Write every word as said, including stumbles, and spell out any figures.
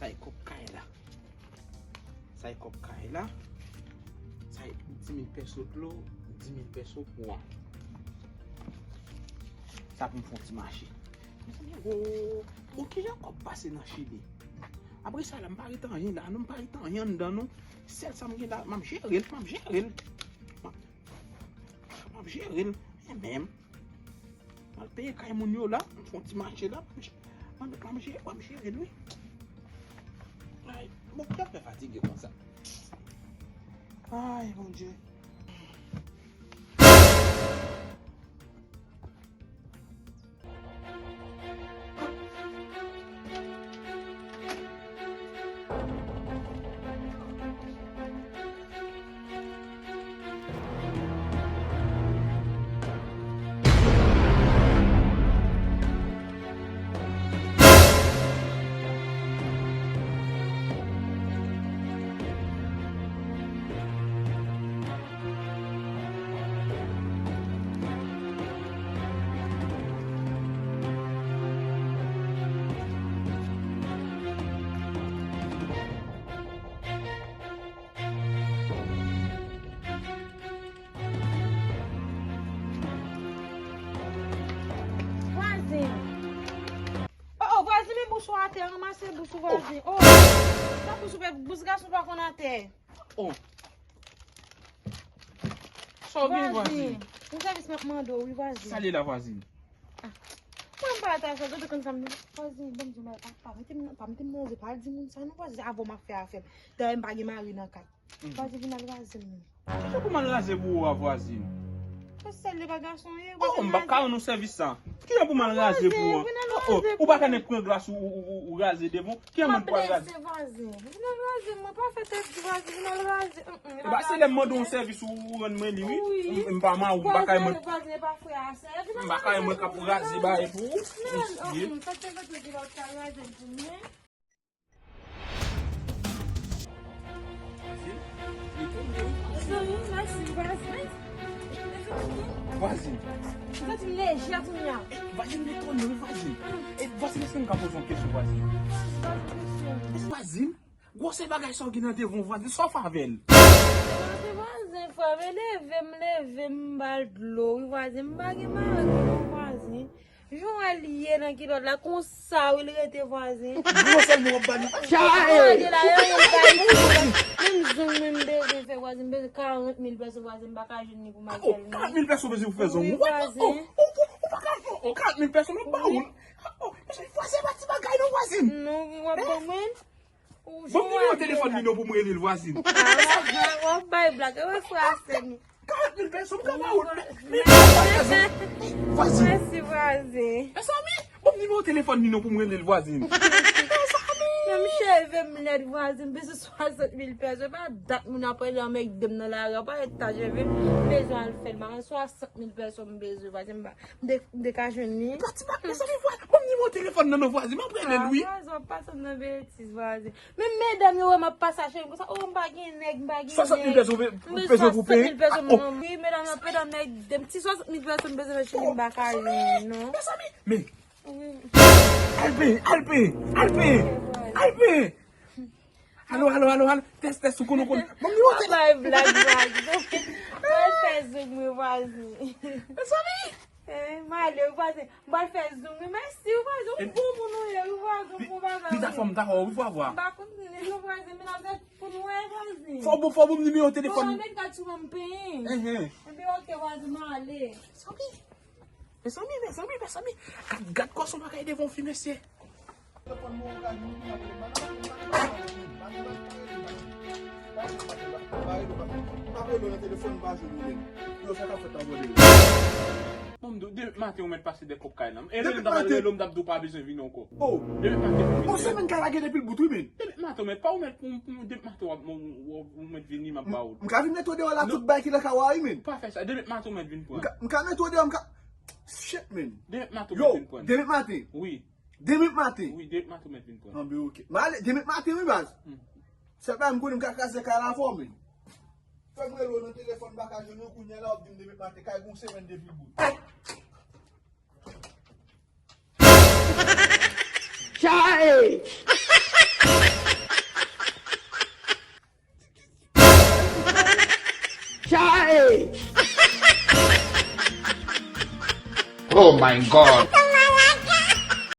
Sa e kòb kay la. Sa e kòb kay la. Sa e dis mil pèso dlo, dis mil pèso kouran. Sa pou m fè yon ti mache. Mezanmi, o, o, kijan kòb pase nan Chili? Apre sa la, m pa ret anyen la, non, m pa ret anyen anndan, non. Sèl sa m gen la, m ap jere l, m ap jere l. M ap, m ap jere l. E menm. M al peye kay moun yo la, m fè yon ti mache la, m ap jere, m ap jere l, wi. Ay, bon, poutèt mwen fatige konsa. Ay, Bondye. Vwazen! O, o, vwazen, men bous ou atè, ranmase bous ou, vwazen. O, sa bous ou fè, bous gason pa konn atè. O. Sa w gen, vwazen? Vwazen, yon sèvis m ap mande w, wi, vwazen. Sa l ye la, vwazen? A. Mwen, m pa ta sa, ou te konn sa m di. Vwazen, ban m di w, pa, pa mete m nan, pa mete m nan ze, pa al di moun sa non, vwazen, avan m ap fè afè m. Dayè, m pa gen mari nan kay. Vwazen, vin al raze m non. Kijan pou m al raze pou ou a, vwazen? Paske sèl li pa gason ye. O, m p ap ka rann ou sèvis sa. Kijan pou m al raze pou ou an? O, o, ou pa ka nen pran glas ou, ou, ou, ou, ou raze devan. Kijan moun pou al raze? Vwazen, vin al raze m, mwen pa fè tèt di vwazen, vin al raze. E pa se lè m mande yon sèvis ou, ou rann mwen li, wi. M, m pa mari w, m pa ka renmen. Vwazen, vwazen, e pa frè a sè. M pa ka renmen k ap raze bagay pou ou. Mesye. Vwazen, li tonbe wi. Mezanmi, mèsi, vwazen. Vwazen. Ou santi m lejè kounye a. E, vwazen, li tonbe wi, vwazen. E, vwazen, èske m ka poze yon kesyon, vwazen? Poze, poze kesyon. Vwazen, gwosè bagay sa w gen nan devan w, vwazen, sa w fè avè l? Vwazen, vwazen, frè m, e leve m leve m ba l dlo wi, vwazen. M pa gen mari non, vwazen. Jan w wè l ye nan kilòt la, konsa wi l rete, vwazen. Gwo sèlman w ap ba li. Gade la, yo, yo, bay li. Menm zong mwen m bezwen fè, vwazen, m bezwen karant mil pèso, vwazen, m pa ka jwenn li pou m al fè l non. Karant mil pèso bezwen pou fè zong? Wi, vwazen. O, o, o, ou pa ka fè, o, karant mil pèso m ap ba ou. O, vwazen, e pa ti bagay non, vwazen. Non, w ap ban mwen. Ban m nimewo telefòn li non pou m rele l, vwazin. A, w ap bay blag, e wè frè a sè nou. Karant mil pèso m ka ba ou, men, men, vwazin. Mèsi, vwazin. Mezanmi, ban m nimewo telefòn li non pou m rele l, vwazin. Mezanmi. Menm cheve m lèd, vwazin, m bezwen swasant mil pèso. E pa dat moun ap rele anmègde m nan lari a, pa eta cheve m, m bezwen al fè l, m pa konn swasant mil pèso m bezwen, vwazin, m pa M te, m te ka jwenn li. Pati pa, mezanmi, vwa-, ban m nimewo telefòn nan non, vwazin, m ap rele l, wi. A, vwazin, w ap pase m nan betiz, vwazin. Menm medam yo wè m ap pase a cheri m konsa, o, m pa gen nèg, m pa gen nèg. Swasant mil pèso w bezwen pou peye? M bezwen swasant mil pèso, non. Wi, medam yo ap pede anmègde m. Ti swasant mil pèso m bezwen fè cheri m, m pa ka jwenn, non. Mezanmi, men. Wi. Al peye, al peye, al peye, al peye. Alo, alo, alo, alo. Tès, tès, ou konn, ou konn. Ban m nimewo telefòn. Bay blag, vwazin. Bay fè zong mwen, vwazin. Mezanmi. Eh, m ale, wi, vwazin. M pral fè zong, wi. Mèsi, wi, vwazin. Ou bon moun ou ye, wi, vwazin, bon bagay. Pita fò m ta wè w, wi, vwa, vwa. M pa konn, wi, vwazin, men n ap fè pou nou wè, vwazin. Fò bon, fò bon, m nimewo telefòn. Bon, anmèt gad sou mwen, m penyen. Enhen. Enben, oke, vwazin, m ale. Mezanmi. Mezanmi, mezanmi, mezanmi. Gad, gad kòson bagay devan fi, mesye. Telefòn mwen, ou ka jwenn li, m ap rele, m ap rele, m ap rele, m ap rele, m ap rele, m ap rele, m ap rele, m ap rele nan telefòn, m pa jwenn li menm. Yo, sa k ap fèt la, vòlè yo. Bon, m di w, demen maten ou mèt pase dèyè kòb kay la. E rele m t ap rele w, m t ap di w pa bezwen vini ankò. Oh. Demen maten pou vini. Bon, semèn kay la gen depi l bout, wi, men. Demen maten ou mèt, pa ou mèt pou, pou, demen maten w ap, w, w, ou mèt vini, m ap ba ou. M ka vin mete w deyò la, tout bagay ki nan kay ou a, wi, men. Pa fè sa, demen maten ou mèt vin pran. M ka, m ka mete w deyò, m ka, shit, men. Demen maten ou mèt vin pran. Yo, demen maten. Wi. Demen maten? Wi, demen maten ou mèt vin pran. Anben, oke. M ale, demen maten, wi, baz. Hmm. Sèl bagay m konnen m ka kraze kay la avè w, men. Fè m rele w nan telefòn, m pa ka jwenn ou, kounye a la, w ap di m demen maten, kay gon semèn depi l bout. Chae! Oh my God.